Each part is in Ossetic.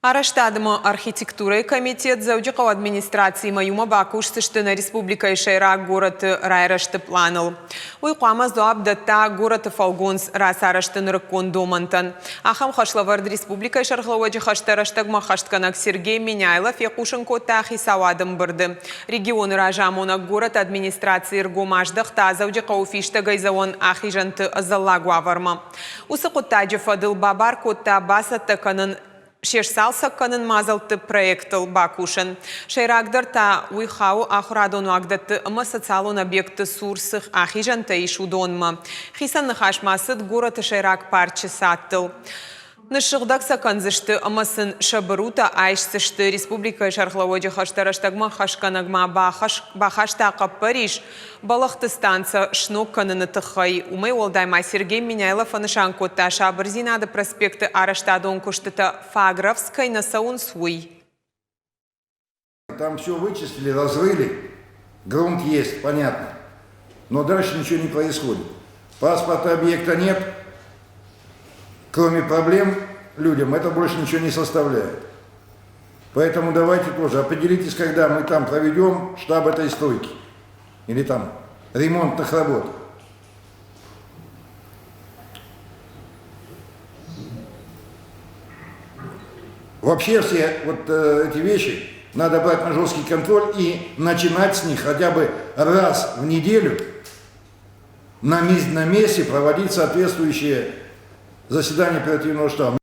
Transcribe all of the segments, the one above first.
Арӕзтад ӕмӕ архитектурӕйы комитет Дзӕуджыхъӕуы администрациимӕ иумӕ бакусдзысты нӕ республикӕйы сӕйраг горӕты райрӕзты пъланыл. Уый хъуамӕ дзуапп дӕтта горӕты фӕлгонц рацарӕзты нырыккон домӕнтӕн. Ахӕм хӕслӕвӕрд республикӕйы сӕргълӕууӕджы хӕстӕ рӕстӕгмӕ ӕххӕстгӕнӕг Сергей Меняйло фехъусын кодта хицауады ӕмбырды. Регионы разамонӕг горӕты администрацийы ргом аздӕхта Дзӕуджыхъӕуы фистӕгӕйдзӕуӕн ахизӕнты ӕдзӕллаг уавӕрмӕ. Уыцы хъуыддаджы фӕдыл бабар кодта бацӕттӕ кӕнын се сцалцӕг кӕнын мадзӕлтты проектыл бакусын. Сӕйрагдӕр та уый хауы ахуырадон уагдӕтты ӕмӕ социалон объектты цур цы ахизӕнтӕ ис, уыдонмӕ. Хицӕн ныхас ма цыд горӕты сӕйраг парчы цадтыл. Ныссыгъдӕг сӕ кӕндзысты ӕмӕ сын сӕ бырутӕ айсдзысты. Республикӕйы сӕргълӕууӕджы хӕстӕ рӕстӕгмӕ хӕсгӕнӕгмӕ бахаста хъӕппӕрис бӕлӕгъты станцӕ сног кӕныны тыххӕй. Уымӕй уӕлдай ма Сергей Меняйло фӕнысан кодта, Сабырдзинады проспекты арӕзтадон куыстытӕ фаг рӕвдз кӕй нӕ цӕуынц, уый. Там все вычистили, разрыли, грунт есть, понятно. Но дальше ничего не происходит. Паспорта объекта нет, кроме проблем людям, это больше ничего не составляет. Поэтому давайте тоже определитесь, когда мы там проведем штаб этой стройки или там ремонтных работ. Вообще все вот эти вещи надо брать на жесткий контроль и начинать с них хотя бы раз в неделю на месте проводить соответствующие заседания оперативного штаба.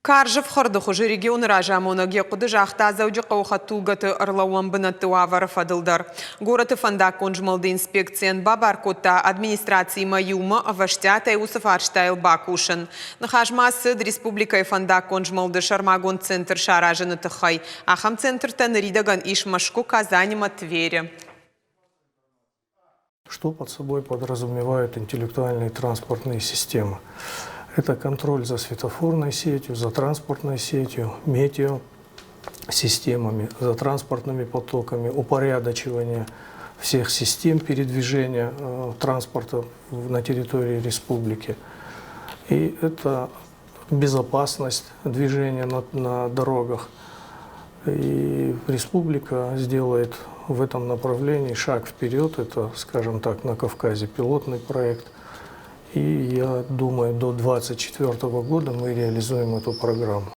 Карз ӕфхӕрды хуызы регионы разамонӕг йӕ хъуыды загъта Дзӕуджыхъӕуы хӕдтулгӕты ӕрлӕууӕн бынӕтты уавӕры фӕдыл дӕр. Горӕты фӕндаггон змӕлды инспекцийӕн бабар кодта администрациимӕ иумӕ ӕвӕстиатӕй уыцы фарстайыл бакусын. Ныхас ма цыд республикӕйы фӕндаггон змӕлды сӕрмагонд центр саразыны тыххӕй. Ахӕм центртӕ ныридӕгӕн ис Мӕскуы, Казань ӕмӕ Тверы. Что под собой подразумевают интеллектуальные транспортные системы? Это контроль за светофорной сетью, за транспортной сетью, метеосистемами, за транспортными потоками, упорядочивание всех систем передвижения транспорта на территории республики. И это безопасность движения на дорогах. И республика сделает в этом направлении шаг вперед. Это, скажем так, на Кавказе пилотный проект. И я думаю, до 2024 года мы реализуем эту программу.